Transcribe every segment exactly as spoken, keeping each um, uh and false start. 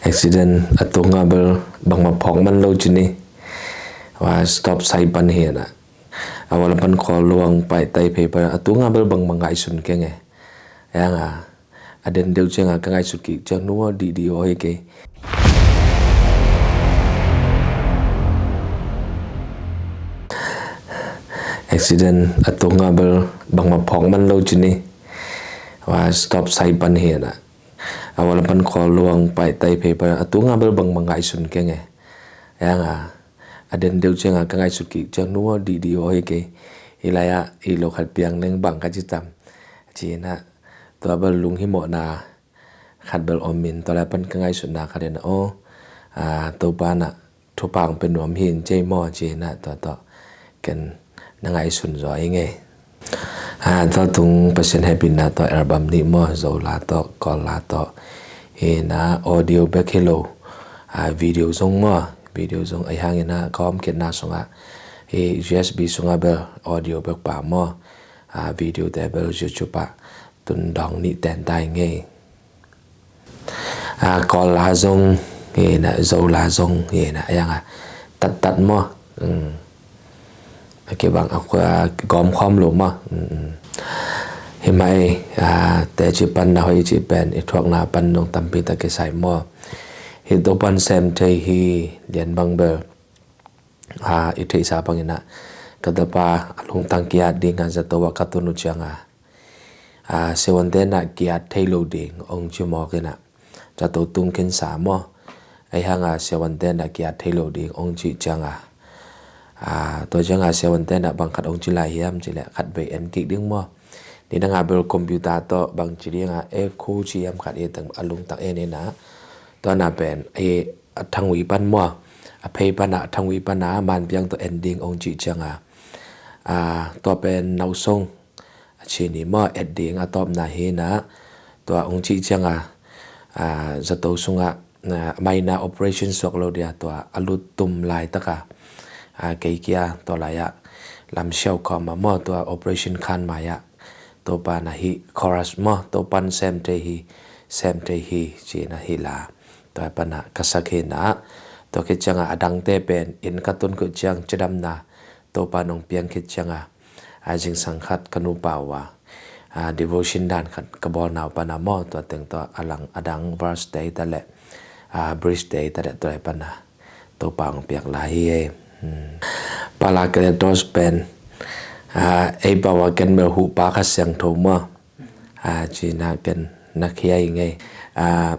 Accident a tunga bel bangmah phawk man lo ci ni. Wa stop sai pan hi na. A wala pan khawl luang pai tai phei pan a tunga bel bangmah ngaihsun keng e. Ayang a a den deuh ciang a ka ngaihsut kik ciang nu aw dih dih aw hi kei. Accident a tunga bel bangmah phawk man lo ci ni. Wa stop sai pan hi na. A wala pan khawl luang pai tai phei pan a tunga bel bangmah ngaihsun keng e. Ayang a a den deuh ciang a ka ngaihsut kik ciang nu aw dih dih aw hi kei. Hi lai ah hi lo khat piang leng bang ka ci tam. Ci na tua bel lunghimawhna khat bel om in tua lai pan ka ngaihsutna khat in aw, a, Topa na thupha hong pia nuam hi in cei maw ci na tua tawh ken na ngaihsun zaw hi ngei. A, tua tung Pasian hehpihna tawh album nih maw, Zola tawh Kawlla tawh hi na audio bek hi lo, a, video zong maw, video zong ahi hangin a ka om khitna sungah hi U S B sungah bel audio bek pa maw, a, video te bel YouTube ah tun dawng nih ten tai ngei. A, Kawlla zong hi na, Zola zong hi na, ayang a tattat maw. A kibang a gawm khawm lo maw. Hi mai, a, teci pan na hoih ci pen i thuakna pan dong tampi tak kisai maw. Hi to pan sem thei hi lian bang bel. A, i theihsa bangin a ka tapa a lungtang ki-at ding a zato ah ka tun uh ciang a, a, siavuante na ki-at thei lo ding ong ci mawk in a zato tung khin sa maw. Ahi hang a siavuante na ki-at thei lo ding ong cih ciang a, a, tua ciang a siavuante na bang khat ong ci lai hiam ci leh khat vei en kik ding maw. Ni na nga bel computer tawh bang ci ding a e khu ci hiam khat i teng a lungtang en in a tua na pen i a thangui pan maw, a phei pan a thangui pan a manpiang tawh en ding ong cih ciang a, a, tua pen nausong a ci ni maw, et ding a tawpna hi na tua ong cih ciang a, a, zato sungah, a, maina operation suak lo dia tua a lut tum laitak a, a, kei kia tua lai ah lam siau khawm a maw tua operation khan mai ah Topa na hi chorus maw, Topan sem thei hi, sem thei hi ci na hi la. Tua pan a ka sak hi na, tua khit ciang a a dangte pen inn ka tun khit ciang cidamna Topa nong piang khit ciang a, a, zingsang khat ka nupa uh a, a, devotion dan khat ka bawlna uh pan a maw, tua teng tua a lang a dang verse te ta leh, a, bridge te ta leh tua pan a Topa ong piak lai hi e. Parakletos pen, a, ei pau a ken bel Huhpa Kha Siangtho maw, a, ci na ken na khia hi ngei. A,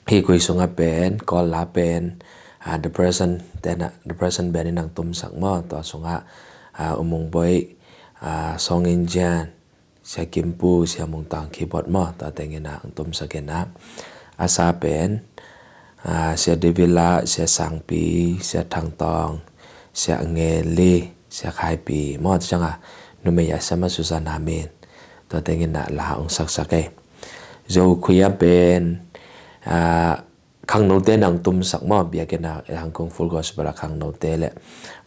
hi khui sungah pen Kawlla pen, a, depression tena depression ben in ang tumsak maw, tua sungah, a, U Mung Boih, a, Song In Jian, Sia Kimpu, Sia Mungtang keyboard maw, tua teng in ang tumsak in a, a sa pen, a, Sia Divila, Sia Sangpi, Sia Thangtawng, Sia Ngeli, Sia Khaipi maw, tua ciang a numei a Sia Ma Susan Amin, tua teng in a la ong saksak e. Zo khui a pen, a, khangnote na ang tumsak maw, biakinn a hangkung Full Gospel a khangnote le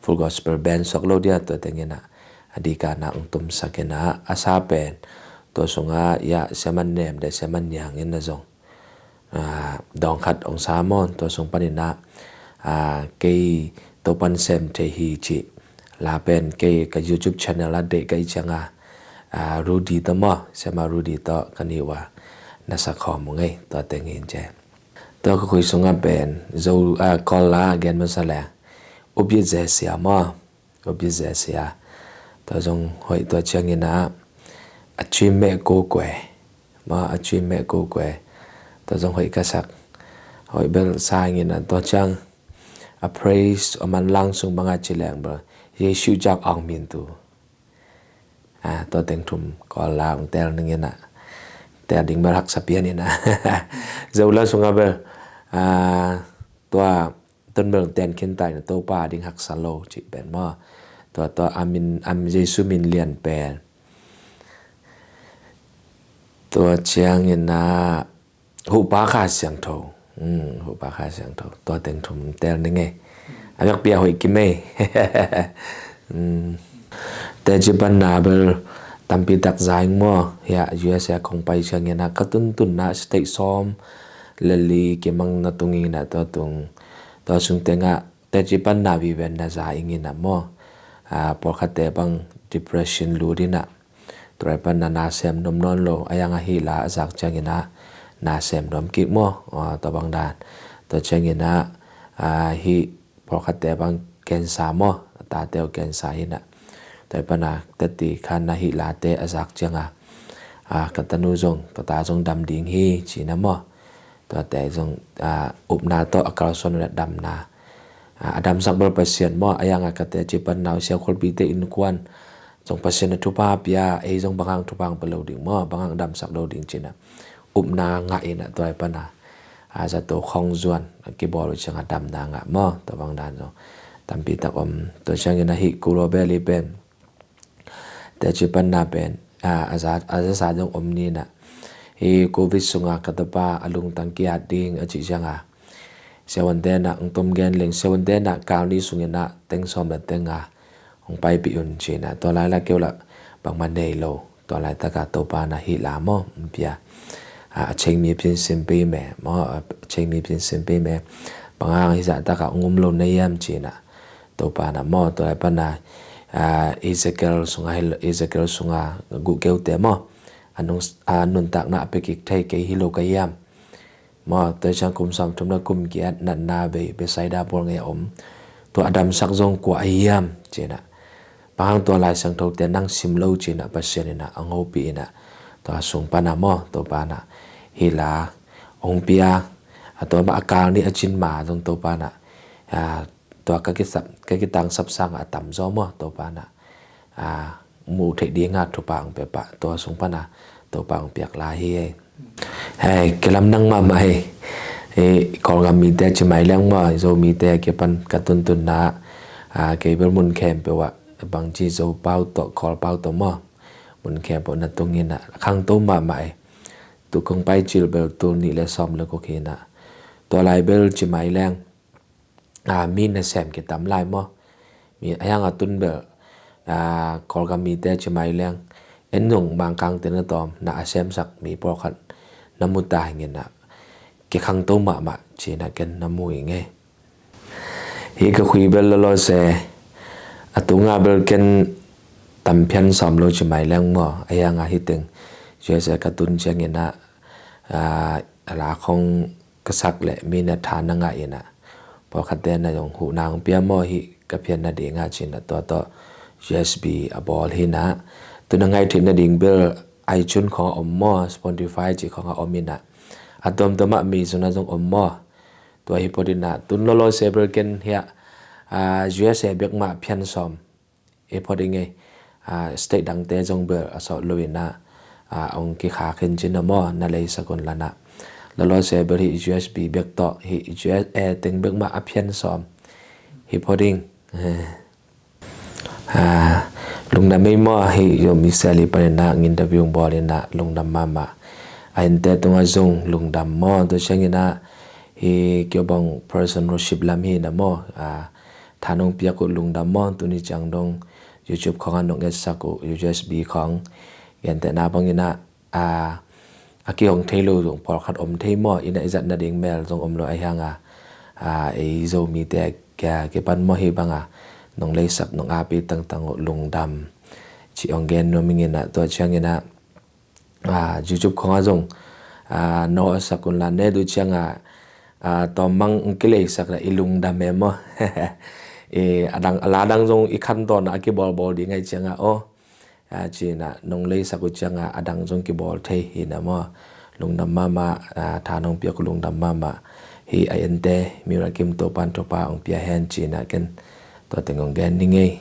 Full Gospel band suak lo dia tua teng in a a dika na ang tumsak in a, a sa pen tua sungah ia Sia Man Nem le Sia Man Niang in a zong, a, dawng khat ong sa maw, tua sung pan in a, a, kei Topan sem thei hi ci la pen kei ka YouTube channel a deih ka i ciang a, a, Rudy tawh maw, Sia Ma Rudy tawh ka ni uh a na sa khawm uh ngei, tua teng in ce. Tua ka khui sungah pen Zo, a, Kawlla gen masa le Upia Zesia maw, Upia Zesia. Tua zong hoih tua ciang in a, a cui meh ko kue maw, a cui meh ko kue. Tua zong hoih ka sak. Hoih bel sa in a tua ciang a praise a manlang sung bang a ci leng bel Jesu jak ang min tu. A, tua teng thum Kawlla ong tel ning in a, tel ding bel haksa pian in a. Zola sungah bel, a, tua tun bel ten khin tai na Topa ding haksa lo ci pen maw. Tua, tua a min, a min Jesu min lian pen. Tua ciang in a, Huhpa Kha Siangtho. Huhpa Kha Siangtho. Tua teng thum tel ning e. A biakpi a hoih kim e. Teci pan na bel tampi tak zaing maw. Hia U S A kong pai ciang in a ka tuntun na state sawm lali kimang na tung inah tua tung, tua sung tengah teci panna viven na za inginah maw. Pawlkhatte bang depression lut inah tua lai panna na sem nuam nawn lo, a iang ahi la a zak cianginah na sem nuam kik maw. Tua bang dan tua cianginah hih pawlkhatte bang kensa maw, a tate uh kensa hinah tua lai panna teti khan na hih late a zak cianga ka tanu zong ka ta zong dam ding hi cinah maw. Tuate zong upna tawh a kalsuan uh le damna a damsak bel Pasian maw. A ianga ka teci panna uh siakholpite innkuan zong Pasian a thupha pia, ei zong banghang thupha ang pe lo ding maw, banghang damsak lo ding cinah upna ngah inah tua lai panna a zato khong zuan a kibawl uh cianga damna ngah maw. Tua bang dan zong tampi tak om. Tua cianginah hih Kuro Valley pen teci panna pen a zasa zong om ninah hih Covid sunga ka tapa a lungtang kiat ding a cih cianga siavuante inah ang tom gen leng siavuante inah kal ni sunginah teng sawm le tenga hong paipih un cinah tua lai la keu la bangmah nei lo. Tua laitaka Topa na hih la maw hong pia a cheng mi pin sim pei me maw, a cheng mi pin sim pei me. Banghang hizah taka hong um lo na hiam cinah Topa na maw. Tua lai panna Ezekiel sunga, Ezekiel sunga guh keute maw, a nuntakna a pekik thei kei hi lo ka hiam maw. Tua ciang kum sawm thumna kum kiat natna vei Bethsaida bawl ngei a om tua a damsak zong kua a hiam cinah banghang tua Lai Siangthote nang sim lo cinah Pasian inah a ngopih inah tua sung panna maw Topa na hih la hong pia. A tua mah a kal ni a cin ma zong Topa na tua ka kitangsap sanga a tamzaw maw Topa na muh theih dinga thupha ang pia pah tua sung panna Topa ang piak la hi. Hei, kilamdang mahmah hi. Kawlgam mite ci mai leng maw, Zomite kipan ka tuntunna kei bel mun khempeuh ah bangci Zopau tawh Kawlpau tawh maw, mun khempeuh na tung inah khangto mahmah hi. Tu kong pai cil bel tul nih le sawm le guk hinah tua lai bel ci mai leng mi nasem kitam lai maw. Mi a hiang a tun bel Kawlgam mite ci mai leng en nung Mangkangte na tawm na a semsak mi pawlkhat na mu ta hinginah kikhangto mahmah cinah ken na mu hi ngei. Hih ka khui bel lawlawse a tunga bel ken tam phian sawm lo ci mai leng maw. A hiang a hih teng U S A ka tun cianginah a la khong ka sak le mi na tha na ngah inah pawlkhatte na zong huhna ang pia maw hih ka phian nadinga cinah tua tawh U S B a bawl hinah. Tu na ngaih theih nading bel iTunes khong a om maw, Spotify cih khong a om inah a tuamtuam ah mi zong na zong om maw. Tua hi phot inah tun lawlawse bel ken hiah U S A bek mah phian sawm hi phot i ngei. State dangte zong bel a sawt lo inah ong kikhak hin cinah maw, na leisak un lanah lawlawse bel hih U S B bek tawh hih U S A teng bek mah a phian sawm hi phot ing. Lungdam ei maw, hih Zomi Seli paninah interview bawl inah lungdam mahmah. A ente tungah zong lungdam maw. Tua cianginah hih kiobang person worship lam hinah maw, tha nong piak uh lungdam maw. Tuni ciang dong YouTube khongah nong etsak uh U S B khong gentehna banginah a kihong thei lo zong pawlkhat om thei maw. Inah i zat nading mel zong om lo a hianga ei Zomite kipan maw hih banga nong leisak nong api tangtang uh lungdam ci ong gen nuam inginah tua cianginah YouTube khongah zong na hawhsak un la ne duh cianga tawmmang ong kileisak la i lungdam e maw. A dang a la dang zong i khantawnah a kibawlbawl ding ahi cianga aw cinah nong leisak uh cianga a dang zong kibawl thei hinah maw. Lungdam mahmah. Tha nong piak uh lungdam mahmah. Hih a ente Mirakim Topan thupha ong pia hen cinah ken tua teng ong gen ni ngei.